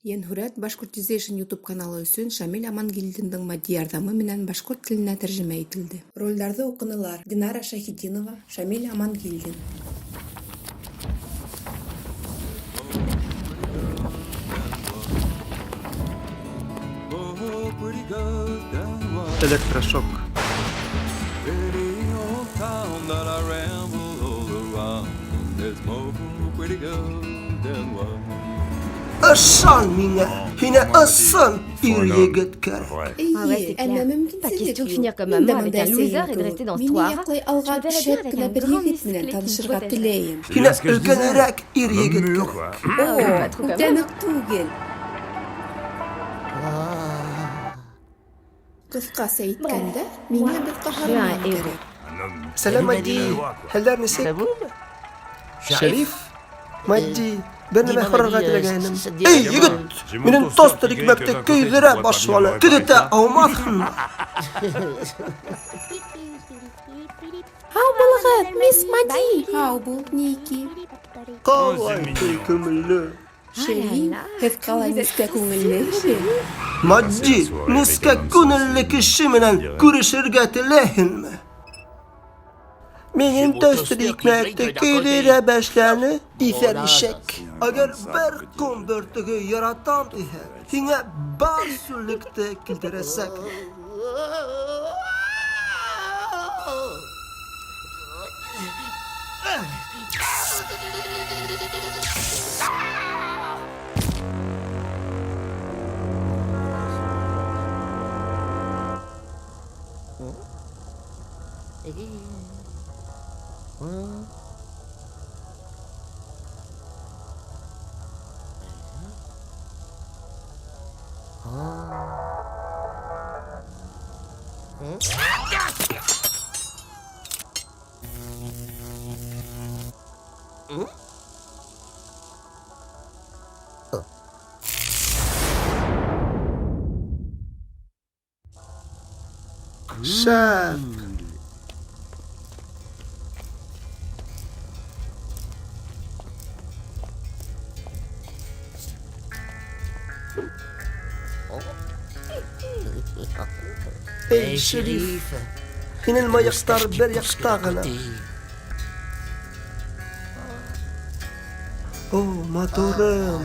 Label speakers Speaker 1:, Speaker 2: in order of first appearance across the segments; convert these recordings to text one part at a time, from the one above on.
Speaker 1: Йәнһүрәт Bashkortization YouTube каналы өсөн Шамил Амангилдиндың матди ярҙамы менән башҡорт теленә тәржемә ителде. Ролдәрҙе уҡынылар: Динара Шәйхетдинова, Шамил Амангилдин.
Speaker 2: Электрошок.
Speaker 3: Ышан миңә, һиңә ысын ир-егет кәрәк.
Speaker 1: Эйе, әммә мөмкинселек юҡ. Мин дә бында әсәйем кеүек. Мине яҡлай алған шәп кенә бер егет менән танышырға теләйем.
Speaker 3: Һиңә өлкәнерәк ир-егет кәрәк.
Speaker 1: О, күптән үк түгел. Ҡыҫҡаса әйткәндә, миңә бер ҡаһарман кәрәк.
Speaker 3: Сәләм, Матди. Хәлдәр нисек? Шәриф? Матди, бер нәмә һорарға теләгәйнем. Эй, егет! Минең тостер икмәкте көйҙөрә башланы. Төҙәтә алмаҫһыңмы?
Speaker 1: Һау булығыҙ, мисс Мади! Һау бул, Ники.
Speaker 3: Ҡалай һөйкөмлө.
Speaker 1: Шериф, һеҙ ҡалай нескә күңеллеһегеҙ.
Speaker 3: Матди, нескә күңелле кеше менән күрешергә теләйһеңме? Минең тостер икмәкте көйҙөрә башланы, иҫәр ишәк. Әгәр бер ком бөртөгө яратам тиһәң, һиңә бар сүллекте килтерәсәк. Шәп! Эй, Шериф, һинең мыйыҡтар бер яҡта ғына. О, матурым.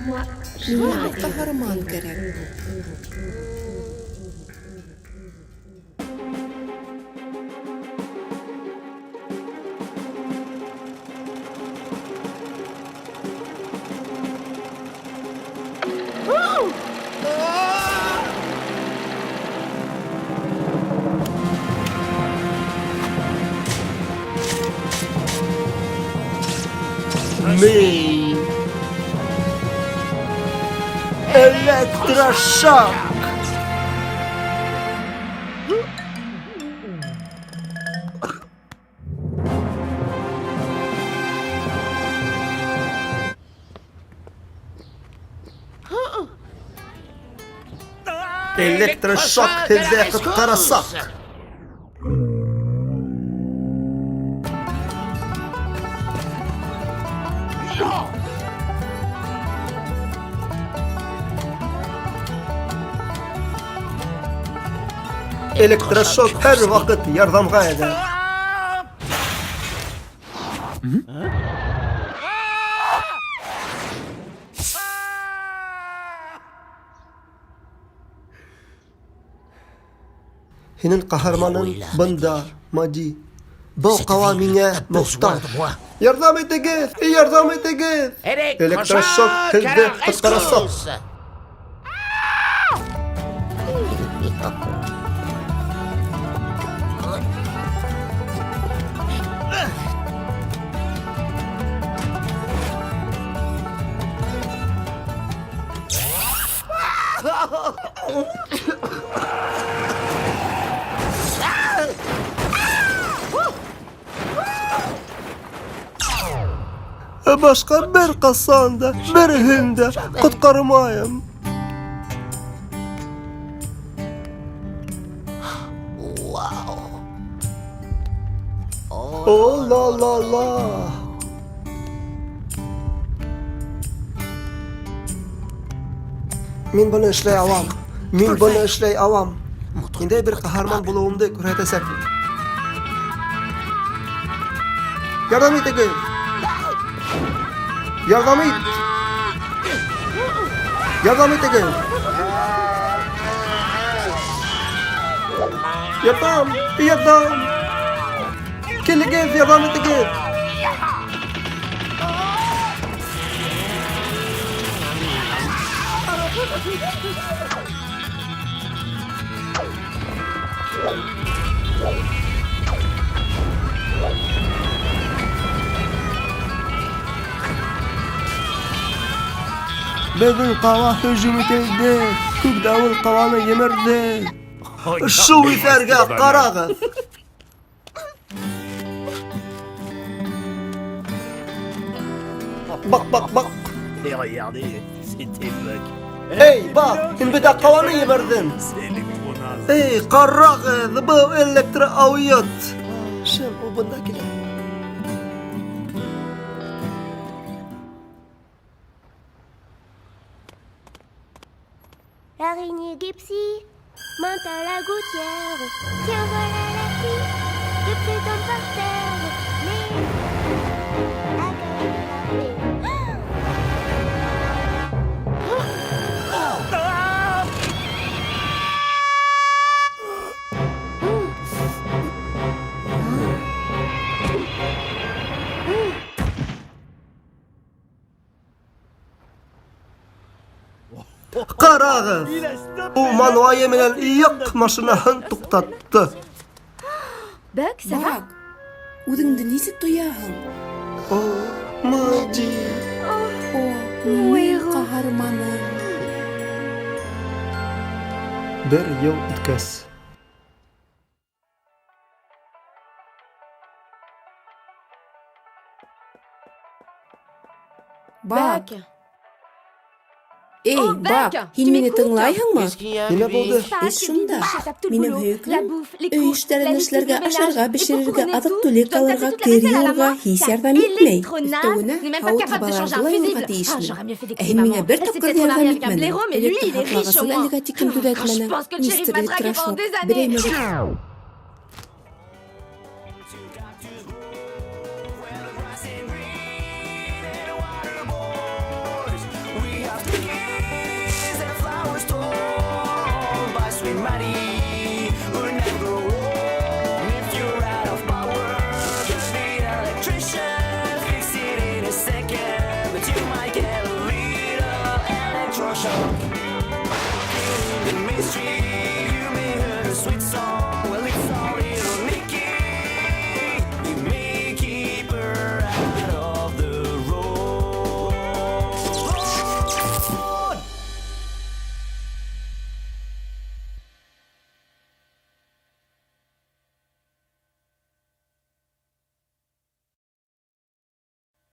Speaker 1: Миңә бер ҡаһарман кәрәк.
Speaker 3: Мин Электрошок! Электрошок һеҙҙе ҡотҡарасаҡ! Электрошок һәр ваҡыт ярҙамға әҙер. Һинең ҡаһарманың бында, Мади. Был ҡала миңә мохтаж. Ярҙам итегеҙ! Ярҙам итегеҙ! Электрошок һеҙҙе ҡотҡарасаҡ! Ә башҡа бер ҡасан да, береһен дә ҡотҡармайым. О, ла-ла-ла! Мин быны эшләй алам. Мин быны эшләй алам. Ниндәй бер ҡаһарман булыуымды күрһәтәсәкмен. Ярҙам итегеҙ! Ярҙам ит! Ярҙам итегеҙ! Ярҙам! Ярҙам! Килегеҙ, ярҙам итегеҙ! Беҙҙең ҡала һөжүм ителде. Күк дауыл ҡаланы емерҙе. Шул иҫәргә ҡарағыҙ! Баҡ, баҡ, баҡ! Эй, баҡ, һин бөтә ҡаланы емерҙең! Эй, ҡарағыҙ, был электроалйот! Шым, ул бында килә.
Speaker 2: L'araignée Gipsy monte à la gouttière. Tiens, voilà la pluie. Gipsy tombe par terre. Mais à quelle la
Speaker 3: Ҡарағыҙ! Ул манлайы менән йыҡ машинаһын туҡтатты.
Speaker 4: Бәк, ça va?
Speaker 1: Бак, үҙеңде нисек тояһың?
Speaker 3: О, Мади!
Speaker 1: О, минең ҡаһарманым!
Speaker 3: Бер йыл үткәс.
Speaker 1: Бак!
Speaker 4: Бәк.
Speaker 1: Эй,
Speaker 4: О,
Speaker 1: Бак,
Speaker 4: Бәк,
Speaker 1: һин
Speaker 4: tu
Speaker 1: мине
Speaker 4: m'écoutes?
Speaker 1: тыңлайһыңмы?
Speaker 3: Нимә булды?
Speaker 1: Эш шунда. Минең һөйөклөм өй эштәрен эшләргә, ашарға бешерергә, аҙыҡ-түлек алырға, кер йыуырға һис ярҙам итмәй. Өҫтәүенә, һауыт-һабаларҙы ла йыуырға тейешмен. Ә һин миңә бер тапҡыр ҙа ярҙам итмәнең. Электр һаҡлағысын әлегә тиклем төҙәтмәнең. Мистер Электрошок, берәй мәле
Speaker 5: Shock.